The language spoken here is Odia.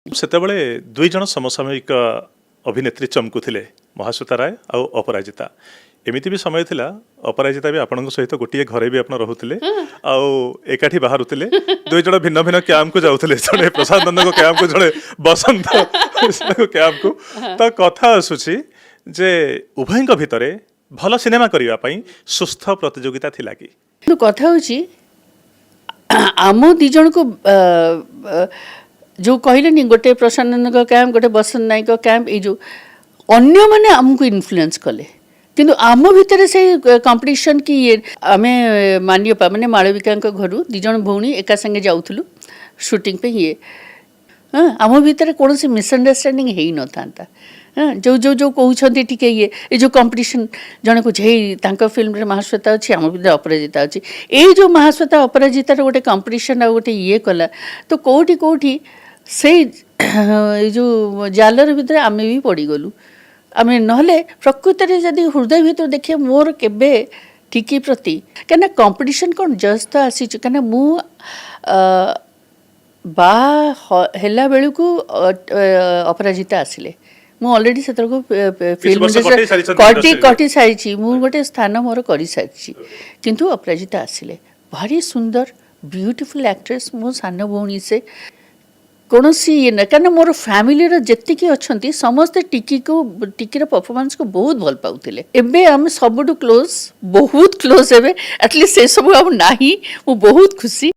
ସେତେବେଳେ ଦୁଇ ଜଣ ସମସାମୟିକ ଅଭିନେତ୍ରୀ ଚମକୁଥିଲେ, ମହାଶ୍ୱେତା ରାୟ ଆଉ ଅପରାଜିତା। ଏମିତି ବି ସମୟ ଥିଲା, ଅପରାଜିତା ବି ଆପଣଙ୍କ ସହିତ ଗୋଟିଏ ଘରେ ବି ଆପଣ ରହୁଥିଲେ ଆଉ ଏକାଠି ବାହାରୁଥିଲେ। ଦୁଇ ଜଣ ଭିନ୍ନ ଭିନ୍ନ କ୍ୟାମ୍ପକୁ ଯାଉଥିଲେ, ଜଣେ ପ୍ରଶାନ୍ତ ନନ୍ଦଙ୍କ କ୍ୟାମ୍ପକୁ, ଜଣେ ବସନ୍ତ କ୍ୟାମ୍ପକୁ। ତ କଥା ଆସୁଛି ଯେ ଉଭୟଙ୍କ ଭିତରେ ଭଲ ସିନେମା କରିବା ପାଇଁ ସୁସ୍ଥ ପ୍ରତିଯୋଗିତା ଥିଲା କି? କିନ୍ତୁ କଥା ହେଉଛି, ଆମ ଦୁଇ ଜଣଙ୍କୁ ଯୋଉ କହିଲେନି, ଗୋଟେ ପ୍ରଶାନ୍ତ ନନ୍ଦଙ୍କ କ୍ୟାମ୍ପ, ଗୋଟେ ବସନ୍ତ ନାୟକଙ୍କ କ୍ୟାମ୍ପ, ଏଇ ଯୋଉ ଅନ୍ୟମାନେ ଆମକୁ ଇନଫ୍ଲୁଏନ୍ସ କଲେ, କିନ୍ତୁ ଆମ ଭିତରେ ସେଇ କମ୍ପିଟିସନ୍ କି ଇଏ, ଆମେ ମାନ୍ୟପା ମାନେ ମାଳବିକାଙ୍କ ଘରୁ ଦୁଇ ଜଣ ଭଉଣୀ ଏକା ସାଙ୍ଗେ ଯାଉଥିଲୁ ସୁଟିଂ ପାଇଁ ଇଏ। ହଁ, ଆମ ଭିତରେ କୌଣସି ମିସ୍ଅଣ୍ଡରଷ୍ଟାଣ୍ଡିଂ ହେଇନଥାନ୍ତା। ହଁ, ଯୋଉ ଯୋଉ ଯୋଉ କହୁଛନ୍ତି ଟିକେ ଇଏ, ଏ ଯୋଉ କମ୍ପିଟିସନ୍, ଜଣେ କହୁଛି, ହେଇ ତାଙ୍କ ଫିଲ୍ମରେ ମହାଶ୍ୱେତା ଅଛି, ଆମ ଭିତରେ ଅପରାଜିତା ଅଛି। ଏଇ ଯୋଉ ମହାଶ୍ୱେତା ଅପରାଜିତାର ଗୋଟେ କମ୍ପିଟିସନ୍ ଆଉ ଗୋଟେ ଇଏ କଲା, ତ କୋଉଠି କୋଉଠି ସେଇ ଏଇ ଯୋଉ ଜାଲର ଭିତରେ ଆମେ ବି ପଡ଼ିଗଲୁ ଆମେ। ନହେଲେ ପ୍ରକୃତରେ ଯଦି ହୃଦୟ ଭିତରୁ ଦେଖିବେ, ମୋର କେବେ ଟିକି ପ୍ରତି, କାହିଁକିନା କମ୍ପିଟିସନ୍ କ'ଣ, ଜଷ୍ଟ ତ ଆସିଛୁ। କାହିଁକିନା ମୁଁ ବାହା ହେଲା ବେଳକୁ ଅପରାଜିତା ଆସିଲେ, ମୁଁ ଅଲରେଡ଼ି ସେତେବେଳକୁ ଫିଲ୍ମ ବର୍ଷ କଟେଇ ସାରିଛନ୍ତି କଟି industry ରେ। କଟି ସାରିଛି, ମୁଁ ଗୋଟେ ସ୍ଥାନ ମୋର କରିସାରିଛି। କିନ୍ତୁ ଅପରାଜିତା ଆସିଲେ, ଭାରି ସୁନ୍ଦର, ବ୍ୟୁଟିଫୁଲ୍ ଆକ୍ଟ୍ରେସ୍, ମୋ ସାନ ଭଉଣୀ ସେ। କୌଣସି ଇଏ ନାହିଁ, କାରଣ ମୋର ଫ୍ୟାମିଲିର ଯେତିକି ଅଛନ୍ତି ସମସ୍ତେ ଟିକିକୁ, ଟିକିର ପରଫର୍ମାନ୍ସକୁ ବହୁତ ଭଲ ପାଉଥିଲେ। ଏବେ ଆମେ ସବୁଠୁ କ୍ଲୋଜ୍, ବହୁତ କ୍ଲୋଜ୍ ଏବେ। ଆଟଲିଷ୍ଟ ସେସବୁ ଆଉ ନାହିଁ, ମୁଁ ବହୁତ ଖୁସି।